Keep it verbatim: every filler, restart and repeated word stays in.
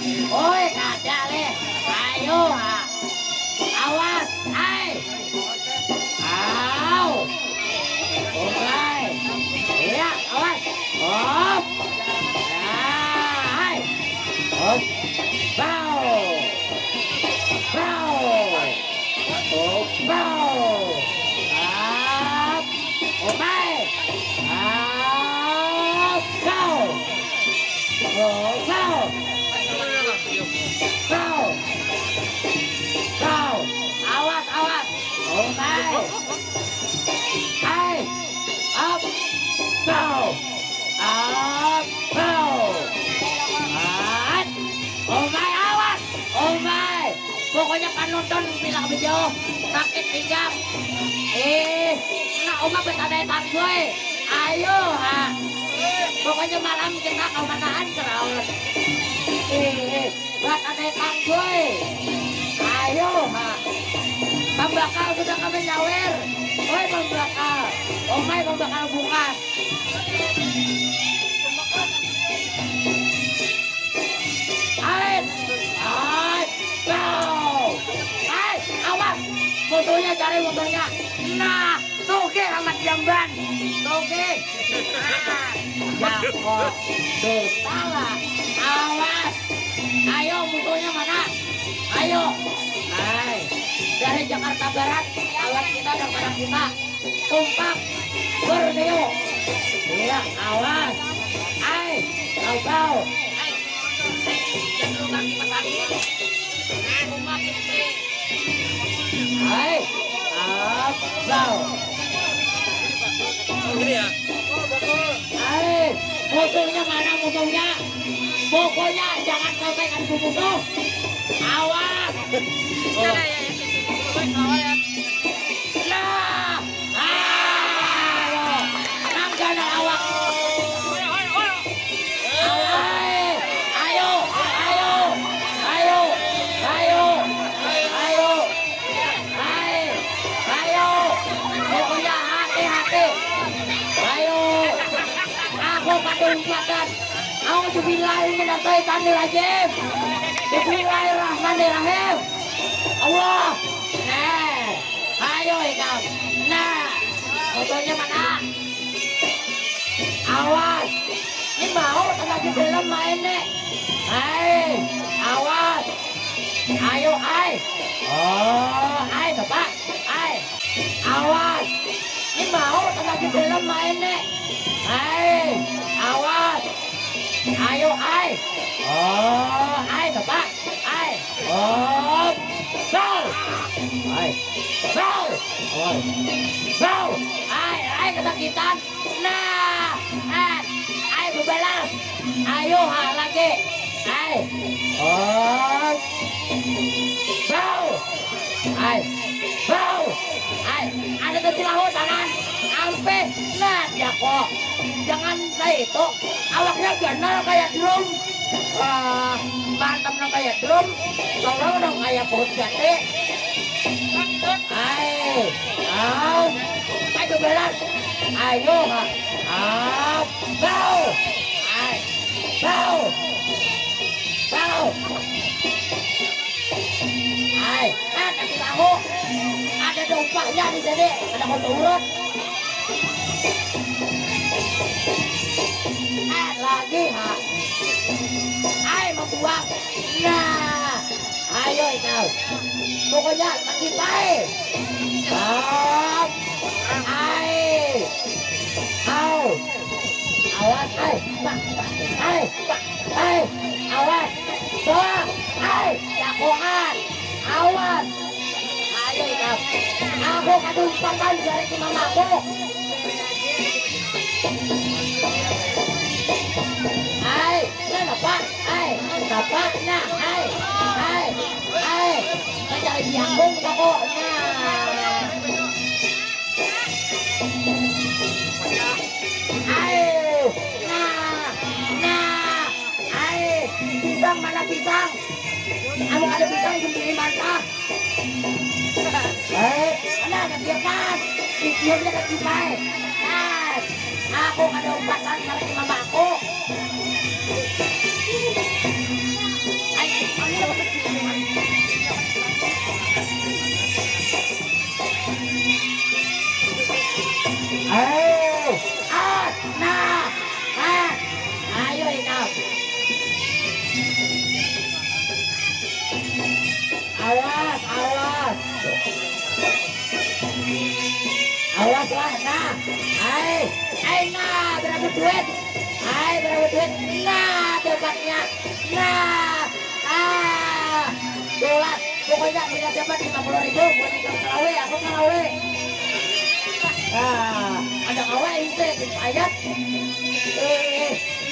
Oi, kada leh. Ayo, ha. Awas, ai. Au. Umai. Iya, awas. Hop. Ai. Hop. Bau. Bau. Hop. Bau. Hop. Umai. Hop. Bau. Hop. Bau. Bau. Bau. Awas, awas. Umai. Ai. Up. Bau. Up. Bau. At. Umai, awas. Umai. Pokoknya panonton bila bejauh. Sakit pinggang. Eh. Nak uma betadai tanggoi. Ayo, ha. Pokoknya malam kita kamanaan keraun. Eh, eh. Buat ada tanggoi. Ayo, ha. Pambakal sudah kami nyawer. Oi, pambakal. Omai, pambakal bukas. Ai, ai, bau. Ai, awas. Musuhnya, cari musuhnya. Nah. Sugih amat jamban. Sugih. Nah, ya kok. Dusta lah. Awas. Ayo, musuhnya mana? Ayo. Hai. Dari Jakarta Barat, lawan kita dan para kita. Kompak. Borneo. Iya, awas. Ai, kau tahu. Ai, jangan lupa kipas angin. Kompak ini. Hai, abang. Gini ya. Hai, musuhnya mana musuhnya? Pokoknya jangan sampai ada musuh. Awas. Ada ya, ya, sini. Nah, ayo. Nang ganal awak. Ayo, ayo, ayo, ayo, ayo, ayo, ayo, pokoknya hati-hati, ayo, aku kada umpatan, auzubillahiminasyaitonirrajim, bismillahirrahmanirrahim, Allah, eh, ayo ikam, nah, fotonya mana? Awas. Ini mau lagi dalam main nih. Hai, awas. Ayo, ai. Oh, ai, Bapak. Ai. Awas. Ini mau lagi dalam main nih. Hai, awas. Ayo, ai. Oh, ai, Bapak. Ai. Oh, bau. Ai. Bau. Ai. Bau. Ai, ai, kesakitan. Nah, eh, ai bebalas. Ayo, ha, lagi. Ai. Oh. Bau. Ai. Bau. Ai. Ada tasilahu tangan. Ampih. Nah, dia kok. Jangan kayak itu. Awaknya ganal kayak drum. Wah, mantap nang kayak drum. Tolong dong kayak pohon jati. Ai, au, ai bebalas. Ayo, ha. Au, bau. Ai, bau. Bau. Ai, ah, kasih tahu. Ada dompahnya di sini. Ada kau urut. Eh, lagi, ha. Ai, membuang. Nah. Ayo ikau. Pokoknya lagi baik. Bam. Ai. Au. Awas, ai. Pak, pak, ai, pak, ai. Awas. Bawah. Ai. Jagoan. Awas. Ayo ikau. Aku kadumpatan dari mamaku. Ai. Nah, napa? Ai, napa? Nah, ai, ai, ai. Mencari diambung toko. Nah. Ai, nah, nah. Ai, pisang mana pisang? Anu kada pisang, jempili mantah. Eh, mana ada dia kan? Videonya ada kita, eh. Nah, aku kada umpatan sama si mamaku. Awas lah, nah. Hai, hai, nah, berapa duit? Hai, berapa duit? Nah, dapatnya. Nah, ah, dolar. Pokoknya punya dapat lima puluh ribu buat ikam selawe, aku selawe. Ah, ada kawa ini, ayat. Eh,